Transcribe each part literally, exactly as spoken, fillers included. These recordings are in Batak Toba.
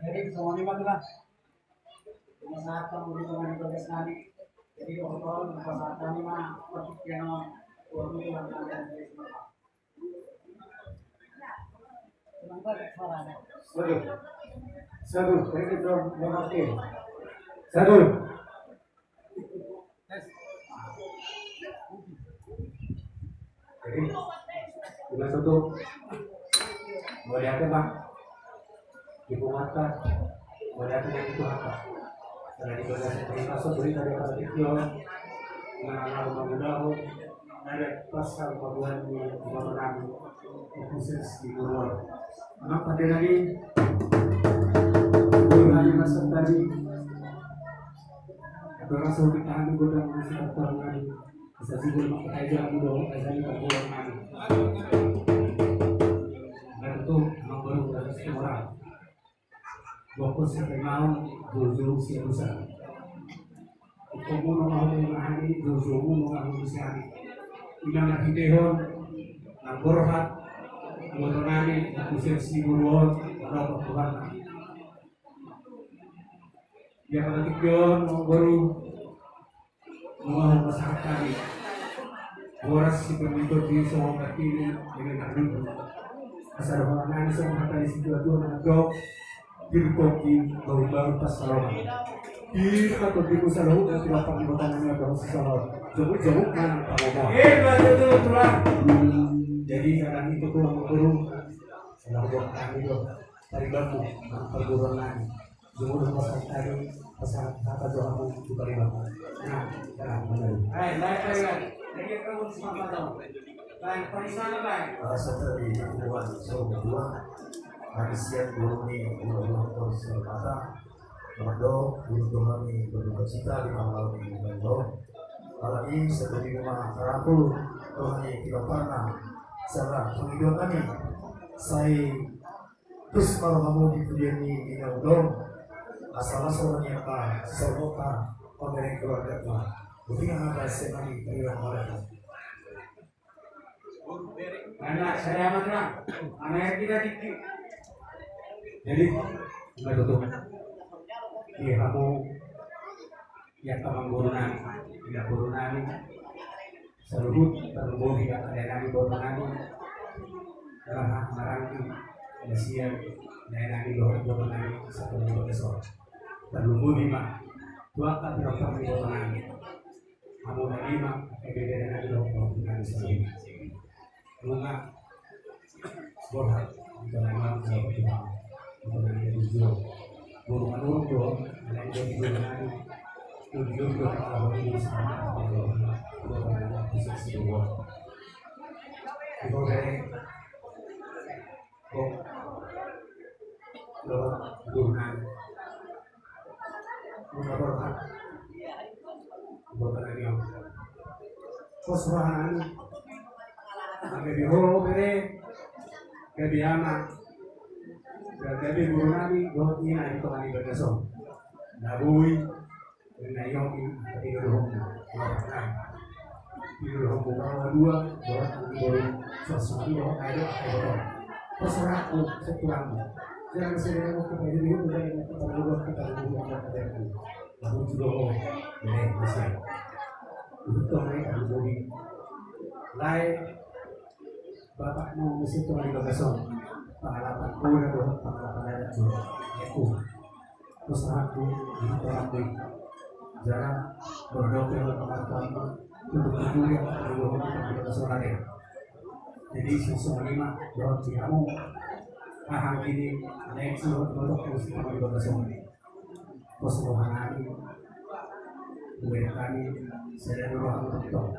Jadi, semuanya, Pak, Mas. Masyarakat, untuk teman-teman sekalian. Jadi, untuk masyarakat ini, Mas, untuk yang Satu. Satu. Satu. Jadi, kita tutup. Mauliate, Pak. Di pungkatna, mauliate di Tuhanta. Karena di bagasan perintah sebelum tadi apa tadi, Tio? Menang lalu mengundang. Ada pasal pembuat di Bapak Nami. Khusus di Purwon. Anak pada lagi. Bola yang masuk tadi. Rasa kita ambil godang masih tak tahu lagi. Bisa sih, belum pakai aja, aku bawa aja di Purwon lagi. Nah, itu, anak baru udah satu orang. Bokos sampe mau, jolo-jolo sian usa. Ingkon muna ma ho tu inganan i, jolo-jolo muna ma ho tu sian i. Inang na hita on, nang borhat, botonami, na tu sian si boru on, rokok Tuhan. Dia pada tiga on, mau baru, Nunga hupasahat hami boras sipangido di songon partingki dengan tarduduk. Asa dohonon nami songon hata ni situatua na mandok: Pir pongki, bahu-bahu pansalongan. Pir patuduhon saluhut na tilompar ni botongan na dohot sisolhot. Jomuk-jomuk ma nang pangomoan. Jadi kadang itu tulang guru. Salah buat kami do. Tadi bambu, nang parguruan nami. Jumolo pasahat tadi, pasahat hata jo hamu tu pariban. Nah, nah, benar. Eh, baik, baik, baik. Jadi, kamu sepakat dong. Baik, parisana, baik. Sahat tadi, buat so berdua. Habis siap guru ni, guru-guru terus berkata, Mado, guru Tuhan ni berduka cita di malam ini, Mado. Apalagi seperti rumah rapuh, Tuhan ni tidak pernah salah pengiduan kami. Saya Terus kalau kamu di pudian ni, ni na udong, asal asal ni apa, sisal kota, pamereng keluarga tua. Bukti nggak ada S M A ni, dari orang orang. Anak saya mana? Anak kita dikit. Jadi, nggak tutup. Iya, kamu ya, tamang boru nami, ya, boru nami. Saluhut, tarlumobi angka dainami, botonami, raha maranggi, na sian dainami dohot botonami, satu ni boto so. Tarlumobi ma tu angka pinompar ni botonami. Hamu na lima, angka ibebere nami dohot botonami saluhut. Nunga Borhat, di tengah malam, saya berdoa. Di tengah dia berjuang. Guru menurut doa, anak dia berjuang lagi. Tunjuk doa, kalau ini sama, kalau ini, kalau ini, bisa semua. Di bawah dari, kok, doa, guru nang. Guru nang, borhat. Borhat lagi, om. Kos rohani. Gabe ho bere, gabe ama, gabe boru nami dohot ina di tonga ni bagas on. Na boi, na i on i, angka piga dohot na, na, piga dohot na, na dua, dohot na dua, songon i dohot na dua, angka dohot. Terserah ho, sekurang. Jangan saya mau kita ini, kita ini, kita dulu, kita dulu, kita dulu. Lalu juga ho, bere, bisa. Itu tuh mereka dulu. Lae, bapakmu mesti tuan di bagas on. Pangalapan kuda dohot pangalapan adat dohot. Itu. Terus aku di kolam di. Jala berdoa ke pengetahuan untuk mencuri atau dohot di bagas on lagi. Jadi sosok lima dohot di kamu. Paham ini, naik suruh dohot mesti tuan di bagas on. Pos roha nami, buat kami, sada roha untuk tong.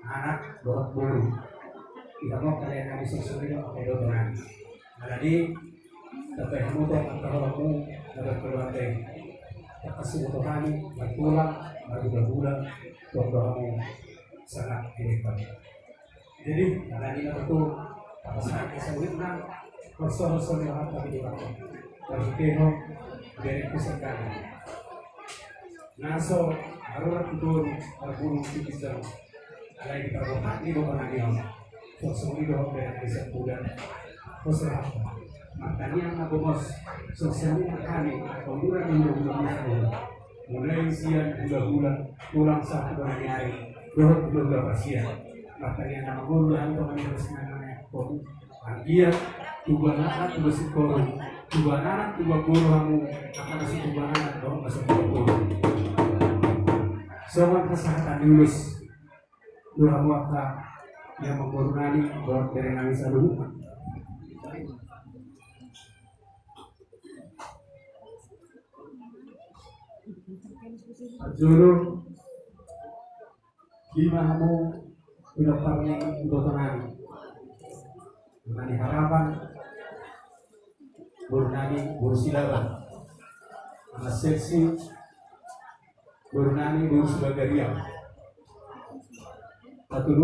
Anak dohot boru. Ia mau kalian kami sesuai dengan apa yang doa nami. Alani, tapi kamu tong, angka holongmu, dapat keluarga ini. Kasih untuk kami, berpulang, bergula-gula, tong doamu sangat hebat. Jadi, alani na tutu, apa saja sebenarnya, persoal-persoal yang akan kami lakukan. Dari Kehong, dari Pusaka. Na so, arurat betul, berburu di Pisang. Alai di perkotaan di Bapak Nanion. Sosok itu, dari Pisang Kuda. Terserah. Makanya, Abu Bos, sosok ini kami, pemuda di Indonesia. Mulai sian hula-hula, tulang sahat tu hula ni ari, dohot hula-hula parsian. Martangiang nama guru, lahan tu hami terus nama kopi. Anggiat, tuba anak, tuba sikoru, tuba anak, tuba guru hamu, angka na so tuba anak, dohot na so tuba guru. Songon hasahatan ni ulos. Tuhan Muaka yang memborunani buat berenang saluhut. Jolo, di ma hamu pinompar ni ibotonami. Nani harapan, boru nami, boru Silaban. Anak seksi, boru nami, boru Sibagariang. Paturu